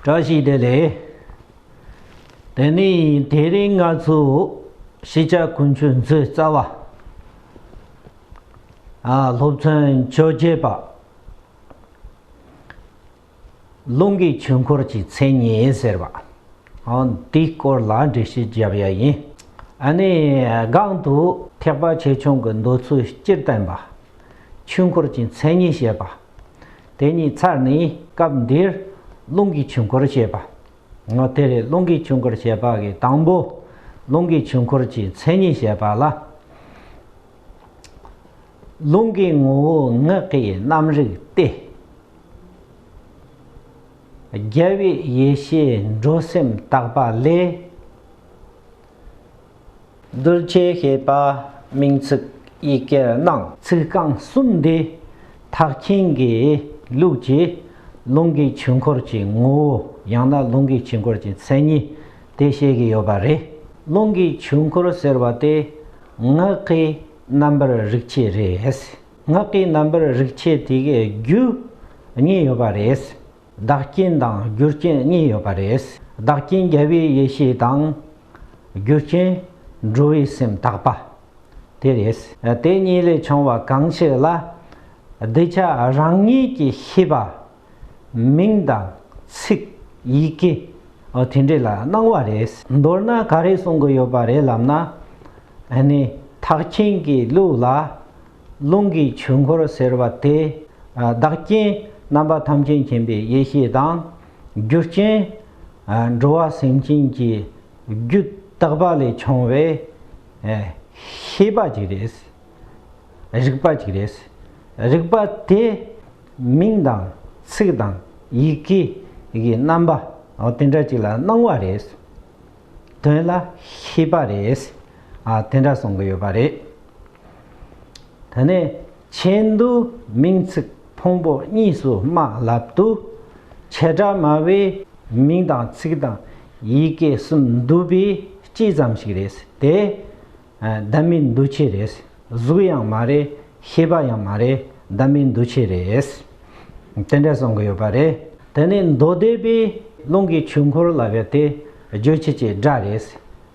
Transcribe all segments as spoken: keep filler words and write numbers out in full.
བཀྲ་ཤིས་བདེ་ལེགས། དེ་ནི་དེ་རིང་ང་ཚོ་ཤེས་བྱ་ཀུན་སྤྱོད་མཛོད་རྩ་བ། ཨ། སློབ་ཚན་བཅོ་བརྒྱད་པ། རླུང་གི་ཆོས་འཁོར་གྱི་མཚན་ཉིད་ཟེར་བ། ཨ། འདིའི་སྐོར་ལ་འགྲེལ་བཤད་བརྒྱབ་ཡ་ཡིན། ཨ་ནི་སྒང་དུ་ཐེག་པ་ཆེ་ཆུང་གི་མདོ་ཚུལ་སྤྱིར་བསྟན་པ། ཆོས་འཁོར་གྱི་མཚན་ཉིད་བཤད་པ། དེ་གཉིས་ཚར་ནས་སྐབས་འདིར་རླུང་གི་ཆོས་འཁོར་བཤད་པ། ང་དེ་རེད། རླུང་གི་ཆོས་འཁོར་བཤད་པ་གི་དང་པོ། རླུང་གི་ཆོས་འཁོར་གྱི་མཚན་ཉིད་བཤད་པ་ལ། རླུང་གི་ངོ་བོ་ངག་གི་རྣམ་རིག་སྟེ། རྒྱལ་བའི་ཡེ་ཤེས་འགྲོ་སེམས་དག་པ་ལས། གདུལ་བྱའི་ཤེས་པ་མིང་ཚིག་ཡི་གེར་སྣང་། ཚིག་རྐང་གསུམ་འདི་ཐེག་ཆེན་གྱི་ལུགས་ཀྱི་རླུང་གི་ཆོས་འཁོར་གྱི་ངོ་བོ། ཡང་ན་རླུང་གི་ཆོས་འཁོར་གྱི་མཚན་ཉིད་དེ་བཤད་ཀྱི་ཡོད་པ་རེད། རླུང་གི་ཆོས་འཁོར་ཟེར་བ་དེ་ངག་གི་རྣམ་པར་རིག་བྱེད་རེད། ངག་གི་རྣམ་པར་རིག་བྱེད་དེ་གའི་རྒྱུ་གཉིས་ཡོད་པ་རེད། བདག་རྐྱེན་དང་རྒྱུ་རྐྱེན་གཉིས་ཡོད་པ་རེད། བདག་རྐྱེན་རྒྱལ་བའི་ཡེ་ཤེས་དང་། རྒྱུ་རྐྱེན་འགྲོ་བའི་སེམས་དག་པ། དེ་རེད། དེ་གཉིས་ལས་བྱུང་བ་གང་ཞིག་ལ། གདུལ་བྱ་རང་ཉིད་ཀྱི་ཤེས་པ། མིང་དང་ཚིག་ཡི་གེ། ཨ། དེ་འདྲ་ལ་སྣང་བ་རེད། མདོར་ན་ག་རེ་གསུང་གི་ཡོད་པ་རེད་ལབ་ན། ཨ་ནི་ཐེག་ཆེན་གྱི་ལུགས་ལ། རླུང་གི་ཆོས་འཁོར་ཟེར་བ་དེ། ཨ། བདག་རྐྱེན་རྣམ་པ་ཐམས་ཅད་མཁྱེན་པའི་ཡེ་ཤེས་དང་། རྒྱུ་རྐྱེན། ཨ། འགྲོ་བ་སེམས་ཅན་གྱི་རྒྱུད་དག་པ་ལས་བྱུང་བའི། ཨ། ཤེས་པ་ཅིག་རེད། རིག་པ་ཅིག་རེད། རིག་པ་དེ་མིང་དང་ཚིག་དང་ཡི་གེ་ཡི་རྣམ་པ། ཨ། དེ་འདྲ་ཅིག་ལ་སྣང་བ་རེད། དོན་ལ་ཤེས་པ་རེད། ཨ། དེ་འདྲ་གསུང་གི་ཡོད་པ་རེད། དེ་ནས་ཆེད་དུ་མིང་ཚིག་ཕུང་པོ་གཉིས་སུ་སྨྲ་ལབ་དུས། བྱེ་བྲག་སྨྲ་བས་མིང་དང་ཚིག་དང་ཡི་གེ་གསུམ་འདུས་པའི་སྤྱི་ཙམ་ཞིག་རེད། དེ། ཨ། བདག་མེད་འདུ་བྱེད་རེད། གཟུགས་ཡང་མ་རེད། ཤེས་པ་ཡང་མ་རེད། བདག་མེད་འདུ་བྱེད་རེད། དེ་འདྲ་གསུང་གི་ཡོད་པ་རེད། དེ་ནས་མདོ་སྡེ་པའི་རླུང་གི་ཆོས་འཁོར་ལབ་ཡ་དེ་རྗོད་བྱེད་ཀྱི་སྒྲ་རེད།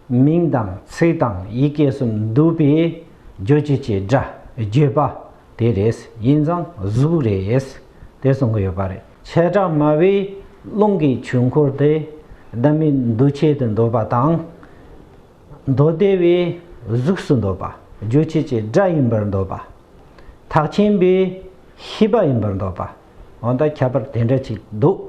མིང་དང་ཚིག་དང་ཡི་གེ་གསུམ་འདུས་པའི་རྗོད་བྱེད་ཀྱི་སྒྲ། བརྗོད་པ་དེ་རེད། ཡིན་ཙང་གཟུགས་རེད། དེ་གསུང་གི་ཡོད་པ་རེད། བྱེ་བྲག་སྨྲ་བས་རླུང་གི་ཆོས་འཁོར་དེ་བདག་མེད་འདུ་བྱེད་དུ་འདོད་པ་དང་། མདོ་སྡེ་བས་གཟུགས་སུ་འདོད་པ། རྗོད་བྱེད་ཀྱི་སྒྲ་ཡིན་པར་འདོད་པ། ཐེག་ཆེན་པས་ཤེས་པ་ཡིན་པར་འདོད་པ། འོ་ད་ཁྱད་པར་དེ་འདྲ་ཅིག་འདུག།